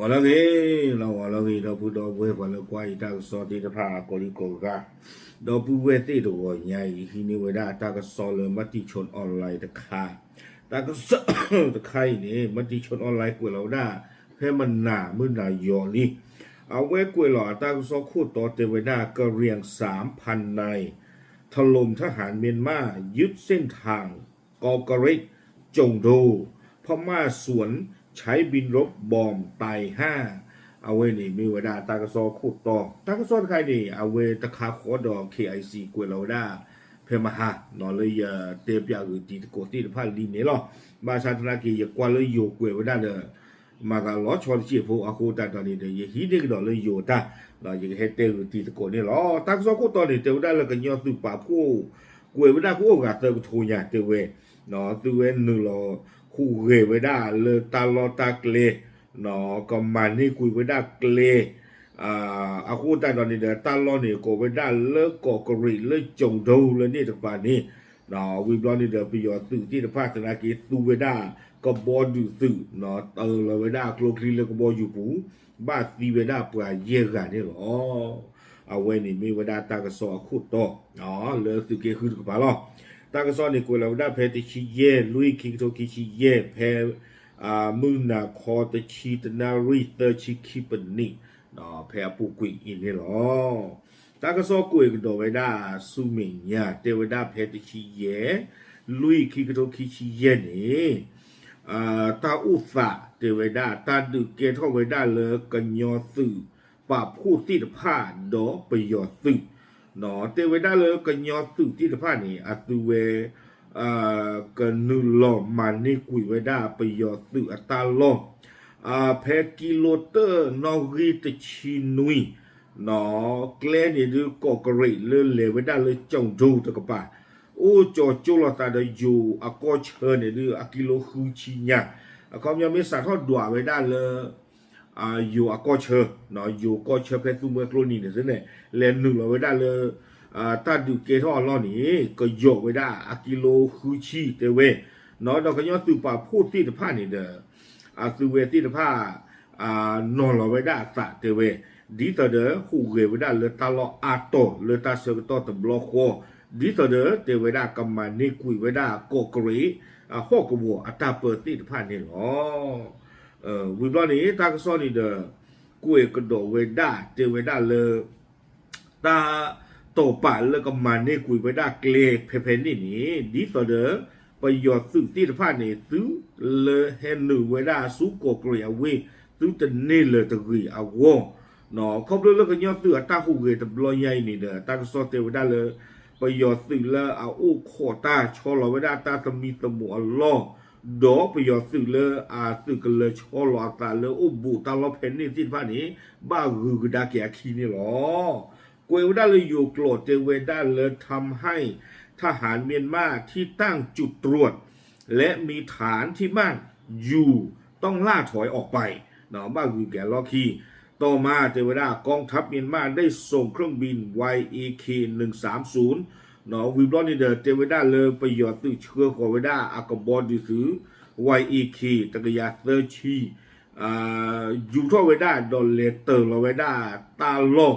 ဂီၤလၢအဂ့ၤ, လၢဂီၤလၢအဂ့ၤ ဒီပုၢ်ဒီဝဲၢ်ပှၤလၢကွၢ်ယတၢ်ကစီၣ်သ့ၣ်တဖၣ်ကိးဒံကိးဂၤ, ဒီပုၢ်ဝဲၢ်သ့ၣ်တဂီၤညါအံၤ ဟံးန့ၢ်ဝဲဒၣ်တၢ်ကစီၣ်လၢ Matichon Online တခါ, တၢ်ကစီၣ်တခါအံၤန့ၣ် Matichon Online ကွဲးလီၤဝဲဒၣ် ဖဲမနၤမုၢ်နၤယီၤလံ, အဝဲကွဲးလီၤအတၢ်ကစီၣ်ခိၣ်တီတဲဝဲဒၣ် กะเหรี่ยงสามพันนาย ถล่มทหารเมียนมา ยึดเส้นทาง ก่อกริช จงโด พม่าสวน ใช้บินรบ บอมบ์ ตายห้า အဝဲန့ၣ်မ့ၢ်ဝဲဒၣ်တၢ်ကစီၣ်ခိၣ်တီ, တၢ်ကစီၣ်တခါအံၤန့ၣ် အဝဲတခါဃီဒီး KIC ကွဲးလီၤဝဲဒၣ် ဖဲမဟါ လၢယတဲပၠးဂုာ်တံၤသကိးသ့ၣ်တဖၣ်လံန့ၣ်လီၤ. ဘၣ်ဆၣ်သနာ်က့ ယကွၢ်လၢယိၤကွဲးဝဲဒၣ်ဒီး မၤသးလီၤဆီတစဲးဖိအဃိသတးဒီးန့ၣ်ဒီး ယဟံးန့ၢ်ကဒီးလၢယိၤတၢ်, ယကဟဲတဲဂုာ်တံၤသကိးန့ၣ်လီၤ. တၢ်ကစီၣ်ခိၣ်တီန့ၣ် တဲဝဲဒၣ်လၢကညီသုးပာ်ဖှိၣ် ကွဲးဝဲဒၣ်ကအိၣ်ဂၤသၢကထိညါတဲဝဲ, သုဝဲနုာ်လီၤဟူးဂဲၤဝဲဒၣ်လၢတၢ်လီၢ်တၢ်ကျဲ ကမၤန့ၢ်ကွံာ်ဝဲဒၣ်ကျဲ အဃိသတးဒီးန့ၣ်ဒီး တၢ်လီၢ်န့ၣ် ကိးဝဲဒၣ်လၢကီးကရံးလၢကၠိၤဒိလၢန့ၣ်တကပၤန့ၣ်, ဝံၤဘျီန့ၣ်ဒီး ပယီၤသုးသ့ၣ်တဖၣ်သနာ်က့ သူဝဲဒၣ်ကဘီဒုးသုး, တၢလီၤဝဲဒၣ်အကျိချံလၢကဘီယူၤပူၤ, ဘၣ်သံဝဲဒၣ်ပှၤယဲၢ်ဂၤန့ၣ်လီၤ. အဝဲန့ၣ်မ့ၢ်ဝဲဒၣ်တၢ်ကစီၣ်အခိၣ်တီ လၢသုးက့ဃုတကပၤလီၤ. တၢ်ကစီၣ်န့ၣ် ကွဲးလီၤဝဲဒၣ်ဖဲတဆံယဲၢ် လွံၢ် ခံကထိခံဆံယဲၢ် ဖဲ မုၢ်နၤခီတဆံတနၣ်ရံၣ်သၢဆံခံပနံး, ဖဲအပူၤကွံာ်အံၤန့ၣ်လီၤ. တၢ်ကစီၣ်ကွဲးကဒီးဝဲဒၣ်ဆူမဲာ်ညါ တဲဝဲဒၣ်ဖဲတဆံယဲၢ် လွံၢ် ခံကထိခံဆံယဲၢ်န့ၣ် တၢ်အိၣ်သးတဲဝဲဒၣ် တၢ်ဒုးကဲထီၣ်ဝဲဒၣ်လၢကညီသုးပာ်ဖှိၣ်သ့ၣ်တဖၣ်ဒီးပယီၤသုး, တဲဝဲဒၣ်လၢကညီသုးသ့ၣ်တဖၣ်န့ၣ် အသုဝဲ ကနုာ်လီၤမၤန့ၢ်ကွံာ်ဝဲဒၣ်ပယီၤသုးအတၢ်လီၢ် ဖဲကံလိတၢၣ်နီၣ်ဂံၢ်တဆံနွံ ကျဲန့ၣ်ဒုး ကီးကရံးလၢလဲၤဝဲဒၣ်လၢကၠိၤဒိတကပၤ, အိၣ်ကၠီၤကၠိလိာ်သးဒီးယိၤအကီၢ်ဆၢန့ၣ်ဒုး အကံလိဃုဆံညါ, အခီပညီမ့ၢ်စးထီၣ်ဒွးဝဲဒၣ်လၢ ယိၤအကီၢ်ဆၢ, ယိၤကီၢ်ဆၢဖဲသူမွဲကျိနံၤန့ၣ်သ့ၣ်န့ၣ် လဲၤနုာ်လီၤဝဲဒၣ်လၢ တၢ်ဒုးကဲထီၣ်အလီၢ်န့ၣ် ကယီၤဝဲဒၣ်အကံလိဃုဆံတဲဝဲ, ဒီးကညီသုးပာ်ဖှိၣ်သ့ၣ်တဖၣ်န့ၣ်ဒီး အသုဝဲသ့ၣ်တဖၣ် နီၤလီၤဝဲဒၣ်အသးတဲဝဲ, ဒ်သိးဒီးဟူးဂဲၤဝဲဒၣ်လၢတၢ်လီၢ်အါတီၤလၢတၢ်ဆၢကတီၢ်တဘျီဃီ, ဒ်သိးဒီးတဲဝဲဒၣ်ကမၤန့ၢ်ကွံာ်ဝဲဒၣ်ကီးကရံး အဟီၣ်ကဝီၤအတၢ်ပၢသ့ၣ်တဖၣ်န့ၣ်လီၤ. ဝံၤဘျီန့ၣ် တၢ်ကစီၣ်န့ၣ်ဒီး ကွဲးကဒီးဝဲဒၣ်တဲဝဲဒၣ်လၢ တၢ်တိာ်ပာ်လၢကမၤန့ၢ်ကွံာ်ဝဲဒၣ်ကျဲဖဲဖဲန့ၣ်န့ၣ် ဒ်သိးဒီး ပယီၤသုးသ့ၣ်တဖၣ်န့ၣ် သုလၢဟဲနုာ်ဝဲဒၣ်ဆူကီးကရံးအဝ့ၢ် သုတန့ၢ်လၢၤတဂ့ၤအဂီၢ်, ခီဖျိလၢကညီသုးအတၢ်ဟူးဂဲၤတဘျီညါအံၤန့ၣ်ဒီး တၢ်ကစီၣ်တဲဝဲဒၣ်လၢ ပယီၤသုးလၢအအိၣ်ခိးတၢ်ဆီလီၤဝဲဒၣ်တၢ်သမံသမိးအလီၢ် ဒီးပယီၤသုးလၢအသုးကလၢၤဆီလီၤအသးလၢအိၣ်ဘူးတၢ်လီၢ်ဖဲန့ၣ်သ့ၣ်တဖၣ်န့ၣ် ဘၣ်ဂုၤကဒါက့ၤအခံန့ၣ်လီၤ. ကွဲးဝဲဒၣ်လၢယိၤကျိာ်တဲဝဲဒၣ်လၢ ทำให้ทหารเมียนมาที่ตั้งจุดตรวจ และมีฐานที่มั่นอยู่ต้องล่าถอยออกไป ဘၣ်ဂုၤက့ၤအလီၢ်ခံ, ต่อมาတဲဝဲဒၣ် กองทัพเมียนมาได้ส่งเครื่องบิน วายเอเค หนึ่งสามศูนย์ ဝံၤဘျီန့ၣ်ဒီး တဲဝဲဒၣ်လၢပယီၤသုးဆှၢဃီၤဝဲဒၣ်အကဘီဒုးသုး ဝဲအ့ခံ တကယၤသၢဆံ ယူၤထီၣ်ဝဲဒၣ်ဒီးလဲၤတၢၤလီၤဝဲဒၣ်တၢ်လီၢ်,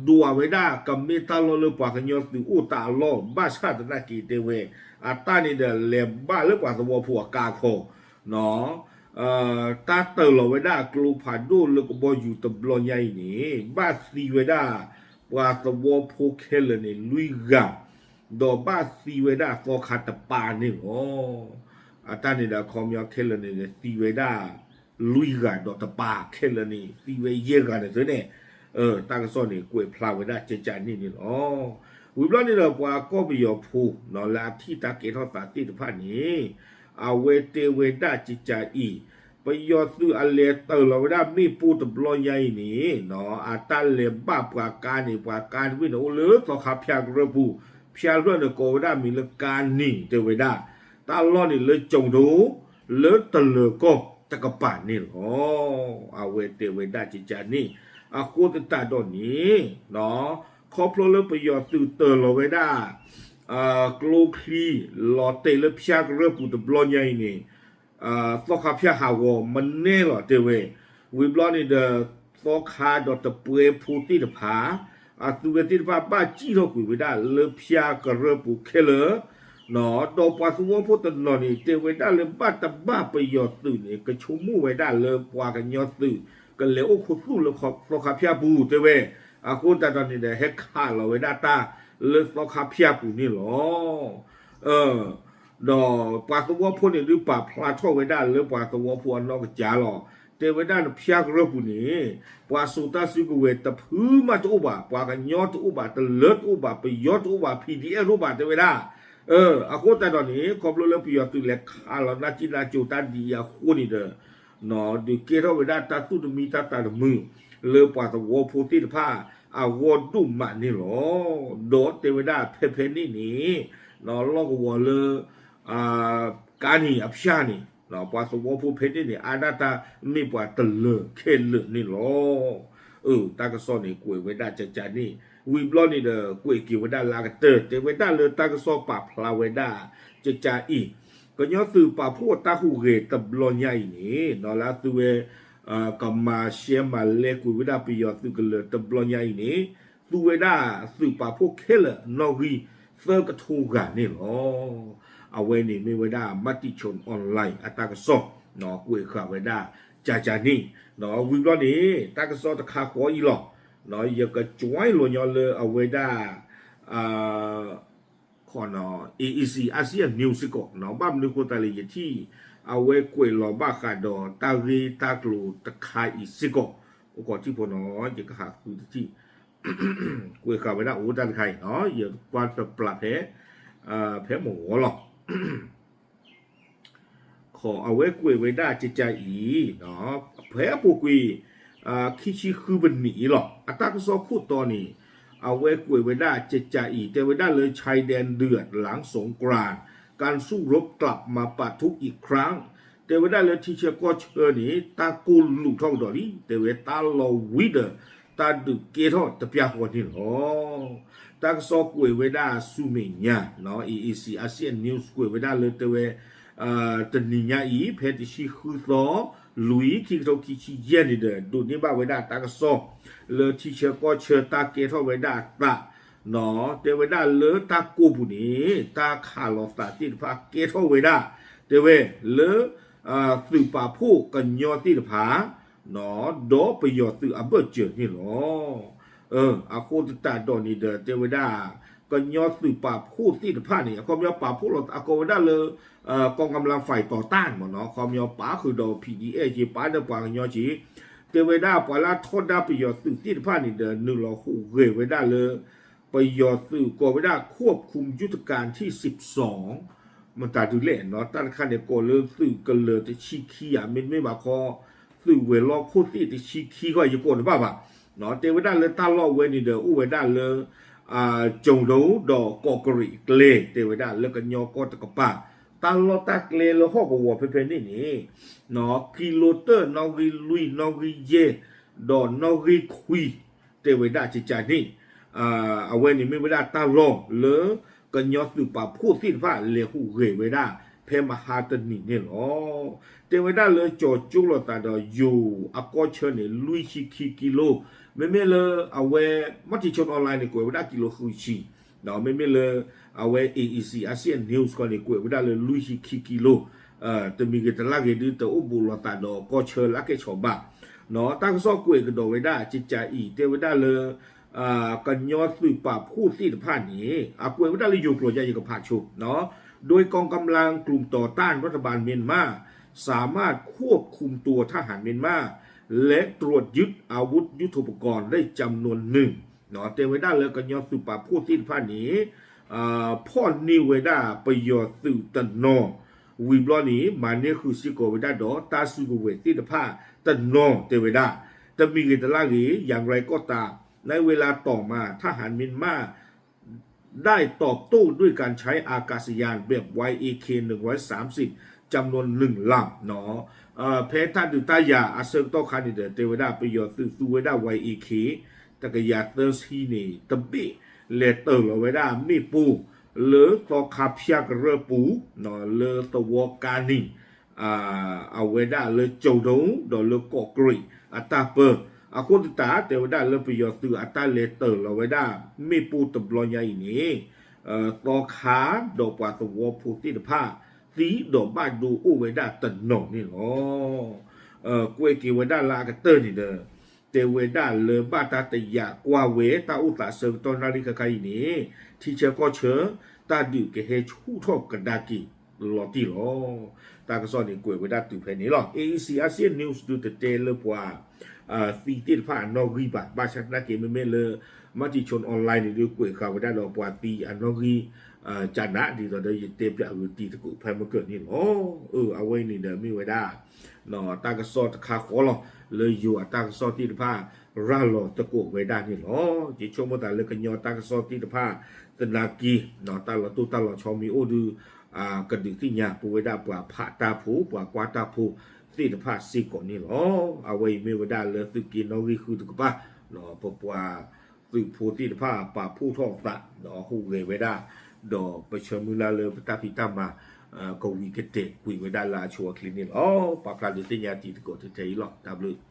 ဒွးဝဲဒၣ်ကမ့ၢ်တၢ်လီၢ်လၢပှၤကညီသုးအိၣ်တၢ်အလီၢ် ဘၣ်ဆၣ်သနာ်က့တဲဝဲ အတၢ်န့ၣ်ဒီးလဲၤဘၣ်လၢပှၤသဝီဖိအကါခီ တၢ်တၢၤလီၤဝဲဒၣ်ကျိဖးဒိၣ်လၢကဘီယူၤတဘျီညါအံၤန့ၣ် ဘၣ်သံဝဲဒၣ် ပှၤသဝီဖိခဲလၢာ်န့ၣ် လွံၢ်ဂၤ, ဒီးဘၣ်သံဝဲဒၣ်သီခါတပၤန့ၣ်လီၤ. အတၢ်န့ၣ်ဒီးအခီပညီခဲလၢာ်န့ၣ် သံဝဲဒၣ် လွံၢ်ဂၤဒီးတပၤခဲလၢာ်န့ၣ် သံဝဲယဲၢ်ဂၤန့ၣ်သ့န့ၣ်, တၢ်ကစီၣ်န့ၣ် ကွဲးဖျါဝဲဒၣ်ကကန့ၣ်န့ၣ်လီၤ. ဝံၤဘျီန့ၣ်ဒီးပှၤကီၢ်ပယီၤဖိ လၢအထံၣ်တၢ်ကဲထီၣ်သးသ့ၣ်တဖၣ်န့ၣ် အဝဲတဲဝဲဒၣ်ကကအံၤ, ပယီၤသုးအလဲၤတၢၤလီၤဝဲဒၣ်မ့ၣ်ပိၢ်တဘျီညါအံၤန့ၣ် အတၢ်လဲၤဘၣ်ပှၤကါန့ၣ် ပှၤကါတဘ့ၣ်န့ၣ် အိၣ်လၢသီခါဖၠါကရၢၢ်ပူၤ, ဖၠါကရၢၢ်န့ၣ်ကိးဝဲဒၣ်မံၤလၢကါနံၤတဲဝဲဒၣ်, တၢ်လီၢ်န့ၣ်လၢကၠိၤဒိ လၢတလၢၤကီၢ်တကပၤန့ၣ်လီၤ. အဝဲတဲဝဲဒၣ်ကကန့ၣ်, အဃိသတးဒီးန့ၣ် ခီဖျိလၢပယီၤသုးတၢၤလီၤဝဲဒၣ် ကျိချံ လီၤတဲာ်လၢဖၠါကရၢၢ်ပူၤတဘျီညါအံၤန့ၣ် သီခါဖၠါဟးဂီၤမနဲလီၤတဲဝဲ, ဝံၤဘျီန့ၣ်ဒီး သီခါဒီးတပွဲဖိသ့ၣ်တဖၣ် အသုဝဲသ့ၣ်တဖၣ်ဘၣ်စံၣ်ထီၣ်ကွံာ်ဝဲဒၣ်လၢဖၠါကရၢၢ်ပူၤခဲလၢာ်, ဒီးပှၤသဝီဖိတနီၤန့ၣ် တဲဝဲဒၣ်လၢဘၣ်တဘၣ်ပယီၤသုးန့ၣ် ကဆိကမိၣ်ဝဲဒၣ်လၢပှၤကညီသုး ကလဲၤအိၣ်ခူသူၣ်လၢသီခါဖၠါပူၤ တဲဝဲ, အဃိသတးဒီးန့ၣ်ဒီး ဟဲခးလီၤဝဲဒၣ်တၢ်လၢသီခါဖၠါပူၤန့ၣ်လီၤ. ဒီးပှၤသဝီဖိန့ၣ်ဒုးပာ်ဖျါထီၣ်ဝဲဒၣ်လၢပှၤသဝီဖိအနီၢ်ကစၢ်လီၤ. တဲဝဲဒၣ်လၢဖၠါကရၢၢ်ပူၤန့ၣ် ပှၤစိာ်တၢ်စုကဝဲၤတဖုမးတအိၣ်ဘၣ်, ပှၤကညီတအိၣ်ဘၣ်, တလၢတအိၣ်ဘၣ်, ပယီၤတအိၣ်ဘၣ်, ဖံဒံအဲၣ်တအိၣ်ဘၣ် တဲဝဲဒၣ်. အဃိသတးဒီးန့ၣ် ခီဖျိလၢပယီၤသုးလဲၤခးလီၤနၢ်ကံၣ်နၢ်ကၠိတၢ်ဒ်အံၤအဃိန့ၣ်ဒီး ဒုးကဲထီၣ်ဝဲဒၣ်တၢ်သူၣ်တမံတၢ်သးတမုာ် လၢပှၤသဝီဖိသ့ၣ်တဖၣ်အဂီၢ်ဒိၣ်မးန့ၣ်လီၤ. ဒီးတဲဝဲဒၣ်ဖဲဖဲန့ၣ်န့ၣ် လီၢ်ကဝီၤလၢ ကါနံၤအဖၠါန့ၣ် ပှၤသဝီဖိဖဲန့ၣ်န့ၣ် အါဒၣ်တၢ်မ့ၢ်ပှၤတလၢၤခဲလၢာ်န့ၣ်လီၤ. အၢ တၢ်ကစီၣ်န့ၣ်ကွဲးဝဲဒၣ်ကကန့ၣ် ဝံၤဘျီန့ၣ်ဒီး ကွဲးက့ၤဝဲဒၣ်လၢအကတၢၢ် တဲဝဲဒၣ်လၢတၢ်ကစီၣ်ပာ်ဖျါဝဲဒၣ် ကကအံၤ ကညီသုးပာ်ဖှိၣ်တၢ်ဟူးဂဲၤတဘျီညါအံၤန့ၣ် လၢအသုဝဲ ကမၤရှဲမၤလဲကွံာ်ဝဲဒၣ်ပယီၤသုးကလၢၤတဘျီညါအံၤန့ၣ် သူဝဲဒၣ်သုးပာ်ဖှိၣ်ခဲလၢာ်နီၣ်ဂံၢ်သၢကထိဂၤန့ၣ်လီၤ. အဝဲန့ၣ်မ့ၢ်ဝဲဒၣ် Matichon Online အတၢ်ကစီၣ် ကွဲးဃာ်ဝဲဒၣ်ကကန့ၣ် ဝံၤဘျီန့ၣ် တၢ်ကစီၣ်တခါဃီအံၤလီၤ. ယက join လိာ်ညီလၢအဝဲဒၣ် ခီ AEC Asia News စ့ၢ်ကီး ဘၣ်မနုၤဃိသတးလဲၣ် ယထံၣ် အဝဲကွဲးလီၤဘၣ်ဃးဒီးတၢ်ဂ့ၢ်တၢ်ကျိၤတခါအံၤစ့ၢ်ကီး အိၣ်ခိးထံၣ်ဖိနီၤ ယကဟးဃုတထံၣ် ကွဲးဃာ်ဝဲဒၣ်အိၣ်တၢ်တခါအံၤ ယကွၢ်တပျးဖဲ ဖဲမုၢ်ဂီၤလီၤ. ခီ အဝဲကွဲးဝဲဒၣ်ကကအံၤ ဖဲအပူၤကွံာ် ခံဆံဃုပနံၣ်အံၤလီၤ. အတၢ်ကစီၣ်ခိၣ်တီန့ၣ် အဝဲကွဲးဝဲဒၣ်ကကအံၤ တဲဝဲဒၣ်လၢ ชายแดนเดือดหลังสงกรานต์ การสู้รบกลับมาปะทุอีกครั้ง တဲဝဲဒၣ်လၢထံဆၢကီၢ်ဆၢန့ၣ် တၢ်ကိၢ်လူးထီၣ်ကဒီးလံ တဲဝဲတၢ်လီၤဝံၤဒီး တၢ်ဒုးကဲထီၣ်တပျၢ်ဃီန့ၣ်လီၤ. တၢ်ကစီၣ်ကွဲးဝဲဒၣ်ဆူမဲာ်ညါ AEC Asia News ကွဲးဝဲဒၣ်လၢတဲဝဲ တနံၤညါအံၤ ဖဲတဆံဃုသီ လွံၢ် ခံကထိခံဆံယဲၢ်န့ၣ်ဒီး ဒိးန့ၢ်ဘၣ်ဝဲဒၣ်တၢ်ကစီၣ် လၢထံဆၢကီၢ်ဆၢတၢ်ကဲထီၣ်ဝဲဒၣ်အသး တဲဝဲဒၣ်လၢတၢ်ကိၢ်ပူၤန့ၣ် တၢ်ခးလီၤသးသ့ၣ်တဖၣ်ကဲထီၣ်ဝဲဒၣ် တဲဝဲ လၢ သုးပာ်ဖှိၣ်ကညီသ့ၣ်တဖၣ် ဒီးပယီၤသုးအဘၢၣ်စၢၤန့ၣ်လီၤ. အဃိသတးဒီးန့ၣ်ဒီး တဲဝဲဒၣ် ကညီသုးပာ်ဖှိၣ်သ့ၣ်တဖၣ်န့ၣ် အခီပညီပာ်ဖှိၣ်လီၤသး အကိးဝဲဒၣ်လၢ กองกำลังฝ่ายต่อต้าน မ့ၢ်နီၤ အခီပညီပာ်ဃုာ်ဒီး PDF က့ ပာ်ဒီးပှၤကညီက့ တဲဝဲဒၣ်ပှၤလၢအထီဒါပယီၤသုးသ့ၣ်တဖၣ်န့ၣ်ဒီး နုာ်လီၤဟူးဂဲၤဝဲဒၣ်လၢ ပယီၤသုးကိးဝဲဒၣ် ควบคุมยุทธการที่สิบสอง မတၤဒုးလဲၣ်နီၤ တၢ်တခါန့ၣ် ကိးလၢသုးကလၢၤတဆံခံဧါ မ့တမ့ၢ်ဘၣ်ခီ သုးဝဲၤလီၢ်ခိၣ်သ့ၣ်တဆံခံဃီ ယကိးတဘၣ်ဘၣ်. တဲဝဲဒၣ်လၢတၢ်လီၢ်ဝဲန့ၣ်ဒီး အိၣ်ဝဲဒၣ်လၢ ကၠိၤဒိၣ်ဒီးကီးကရံးကျဲ တဲဝဲဒၣ်လၢကညီကီၢ်တကပၤ တၢ်လီၢ်တၢ်ကျဲလၢဟီၣ်ကဝီၤဖဲဖဲန့ၣ်န့ၣ် ကံလိတၢၣ်နီၣ်ဂံၢ်လွံၢ် နီၣ်ဂံၢ်ယဲၢ် ဒီးနီၣ်ဂံၢ်ခွံ တဲဝဲဒၣ်ကကန့ၣ် အဝဲန့ၣ်မ့ၢ်ဝဲဒၣ်တၢ်လီၢ်လၢ ကညီသုးပာ်ဖှိၣ်သ့ၣ်တဖၣ်လဲၤဟူးဂဲၤဝဲဒၣ် ဖဲမဟါတနံၤန့ၣ်လီၤ. တဲဝဲဒၣ်လၢကၠီၤကၠိလိာ်သးဒီးယိၤအကီၢ်ဆၢန့ၣ် လွံၢ်ဆံခံကံလိ မ့မ့ၢ်လၢအဝဲ Matichon Online န့ၣ် ကွဲးဝဲဒၣ်ကံလိဃုဆံ မ့မ့ၢ်လၢ အဝဲ AEC Asia News ခီန့ၣ် ကွဲးဝဲဒၣ်လၢလွံၢ်ဆံခံကံလိ တမံၤဂ့ၤတလၢ်ဂ့ၤဒုးတအိၣ်ဘူးလိာ်သးဒီးကီၢ်ဆၢလၢအကဲဆီးဘၣ် တၢ်ကစီၣ်ကွဲးကဒီးဝဲဒၣ်ကကအံၤ တဲဝဲဒၣ်လၢ ကညီသုးပာ်ဖှိၣ်သ့ၣ်တဖၣ်န့ၣ် အကွဲးဝဲဒၣ်လၢယိၤကျိာ်ယါ ယကဖးဆိ โดยกองกำลังกลุ่มต่อต้านรัฐบาลเมียนมาสามารถควบคุมตัวทหารเมียนมาและตรวจยึดอาวุธยุทโธปกรณ์ได้จำนวนหนึ่ง တဲဝဲဒၣ်လၢကညီသုးပာ်ဖှိၣ်သ့ၣ်တဖၣ်န့ၣ် ဖီၣ်န့ၢ်ဝဲဒၣ်ပယီၤသုးတနီၤ ဝံၤဘျီန့ၣ် မၤန့ၢ်ဃုာ်စ့ၢ်ကီးဝဲဒၣ်ဒီး တၢ်စုကဝဲၤသ့ၣ်တဖၣ်တနီၤတဲဝဲဒၣ် တမံၤဂ့ၤတလၢ်ဂ့ၤ อย่างไรก็ตาม ในเวลาต่อมาทหารเมียนมา ได้ตอบโต้ด้วยการใช้อากาศยานแบบ วายเอเค หนึ่งร้อยสามสิบ จำนวนหนึ่งลำ ဖဲတၢ်ဒုးတၢ်ယၤအဆၢကတီၢ်ခါန့ၣ်ဒီး တဲဝဲဒၣ်ပယီၤသုးသူဝဲဒၣ် ဝဲအ့ခံ တကယၤသၢဆံန့ၣ် တဘ့ၣ် လဲၤတၢၤလီၤဝဲဒၣ်မ့ၣ်ပိၢ် လၢသီခါဖၠၣ်ကရၢၢ်ပူၤ လၢသဝီကါနံၤ အဝဲဒၣ်လၢကၠိၤဒိၣ် ဒီးလၢကီးကြံးအတၢ်ပၢ, အဃိသတး တဲဝဲဒၣ်လၢပယီၤသုးအတၢ်လဲၤတၢၤလီၤဝဲဒၣ် မ့ၣ်ပိၢ်တဘျီညါအံၤန့ၣ် သီခါ ဒီးပှၤသဝီဖိသ့ၣ်တဖၣ် သံဒီးဘၣ်ဒိအိၣ်ဝဲဒၣ်တနီၤန့ၣ်လီၤ. ကွဲးက့ၤဝဲဒၣ်လၢအကတၢၢ်န့ၣ်ဒီး တဲဝဲဒၣ်လၢဘၣ်တၢ်တယာ်ကွၢ်ဝဲတၢ်အိၣ်သးဆၢကတီၢ်နၣ်ရံၣ်ခါခါအံၤန့ၣ် ထံဆၢကီၢ်ဆၢ တၢ်ဒုးကဟဲဆူၣ်ထီၣ်ကဒါက့ၤလီၤတံၢ်လီၤ. တၢ်ကစီၣ်န့ၣ်ကွဲးဝဲဒၣ်တုၤဖဲန့ၣ်လီၤ. A E C Asia News ဒုးတတဲလၢပှၤ သံသ့ၣ်တဖၣ်အနီၣ်ဂံၢ်ဘၣ်, ဘၣ်ဆၣ်သနာ်က့မ့မ့ၢ်လၢ Matichon Online န့ၣ်ဒုး ကွဲးဃာ်ဝဲဒၣ်ဒီးပှၤသံအနီၣ်ဂံၢ် ကနး ဒ်သိးဒီးယတဲပၠးဂုာ်တံၤသကိးဖဲမုၢ်ကၢၢ်န့ၣ်လီၤ. အဝဲအံၤန့ၣ်ဒီးမ့ၢ်ဝဲဒၣ် တၢ်ကစီၣ်တခါဃီလီၤ. လၢယိၤအတၢ်ကစီၣ်သ့ၣ်တဖၣ် ရၤလီၤသကိးဝဲဒၣ်န့ၣ်လီၤ. ယဆိကမိၣ်သးလၢကညီတၢ်ကစီၣ်သ့ၣ်တဖၣ် သနာ်က့ တၢ်လီၤတိၢ်တၢ်လီၤဆီမ့ၢ်အိၣ်ဒုး ကဒုးသ့ၣ်ညါပဝဲဒၣ်ပှၤဖးတၢ်ဖိ ပှၤကွၢ်တၢ်ဖိသ့ၣ်တဖၣ်စ့ၢ်ကီးန့ၣ်လီၤ. အဝဲအံၤမ့ၢ်ဝဲဒၣ်လၢသုးက့နီၣ်ဂံၢ်ဃုတကပၤ ပပှၤသုးဖိသ့ၣ်တဖၣ်ပာ်ဖှိၣ်ထီၣ်အသး ဒီးဟူးဂဲၤဝဲဒၣ် ဒီးပဆၢမုၢ်လၢ်လၢပတၢ်ဖံးတၢ်မၤ ကဝံၤကတဲာ်ကွံာ်ဝဲဒၣ်လၢအဆိအချ့န့ၣ်လီၤ. ပာ်ဖျါဒုးသ့ၣ်ညါတံၤသကိးထဲအံၤလီၤ. တၢ်ဘျုး